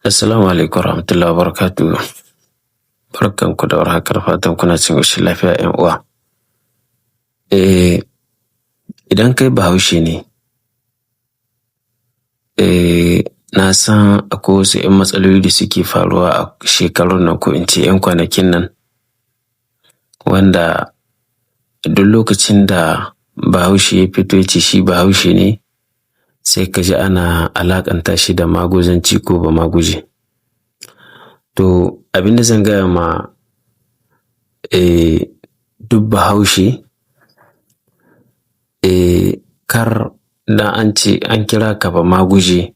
Assalamu alaikum warahmatullahi wabarakatuh. Barkanku da warhaka, da fatan kuna cikin ƙoshin lafiya, ‘yan uwa. Idan kai Bahaushe ne, na san akwai wasu ‘yan matsaloli da suke faruwa a shekarun nan, ko in ce ‘yan kwanakin nan, wanda duk lokacin da Bahaushe ya fito ya ce shi Bahaushe ne, sai ka ji ana alaƙanta shi da maguzanci ko bamaguje. To, abin da zan gaya ma duk Bahaushe, kar dan an ce an kira ka bamaguje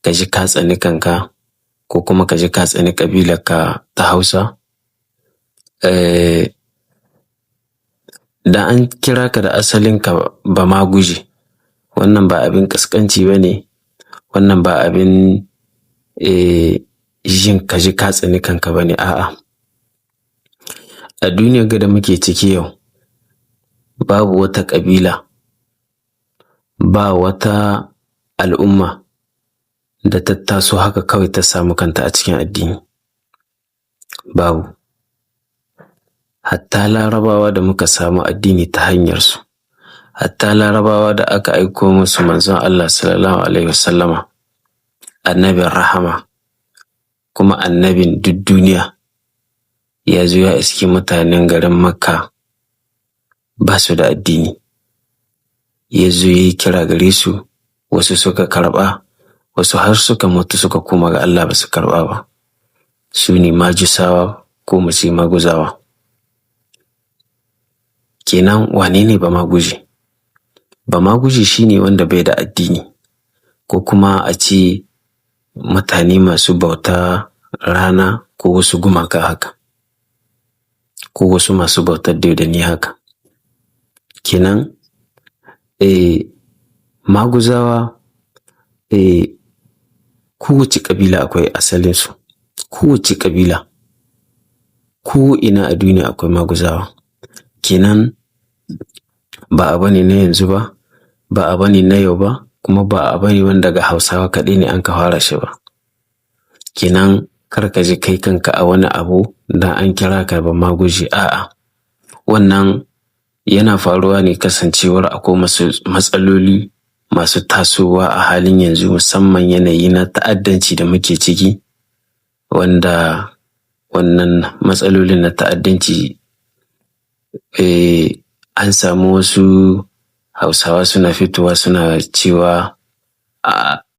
ka ji ka tsani kanka, ko kuma ka ji ka tsani ƙabilarka ta Hausa. Dan an kira ka da asalinka bamaguje, wannan ba abin ƙasƙanci ba ne, wannan ba abin jin ka ji ka tsani kanka ba ne, a'a. A duniyar ga da muke ciki yau, babu wata ƙabila, ba wata al'umma da ta taso haka kawai ta samu kanta a cikin addini. Babu. Hatta Larabawa da muka samu addini ta hanyarsu, hatta Larabawa da aka aiko musu Manzon Allah Sallallahu Alaihi Wasallama, annabin rahama, kuma annabin duk duniya, ya zo ya iske mutanen garin Makka ba su da addini. Ya zo ya yi kira gare su, wasu suka karɓa, wasu har suka mutu suka koma ga Allah ba su karɓa ba. Su ne Majusawa, ko mu ce Maguzawa. Kenan wane ne bamaguje? Bamaguje shi ne wanda bai da addini, ko kuma a ce mutane masu bauta rana ko wasu gumaka haka, ko wasu masu bautar dodanni haka. Kenan Maguzawa, kowace ƙabila akwai asalinsu, kowace ƙabila, ko ina a duniya akwai Maguzawa. Kenan ba abu ne na yanzu ba, ba abu ne na yau ba, kuma ba abu ne wanda ga Hausawa kaɗai ne an ka fara shi ba. Kenan kar ka ji kai kanka a wani abu dan an kira ka bamaguje, a'a. Wannan yana faruwa ne kasancewar akwai matsaloli masu tasowa a halin yanzu, musamman yanayi na ta'addanci da muke ciki, wanda wannan matsalolin na ta'addanci, an samu wasu Hausawa suna fitowa suna cewa a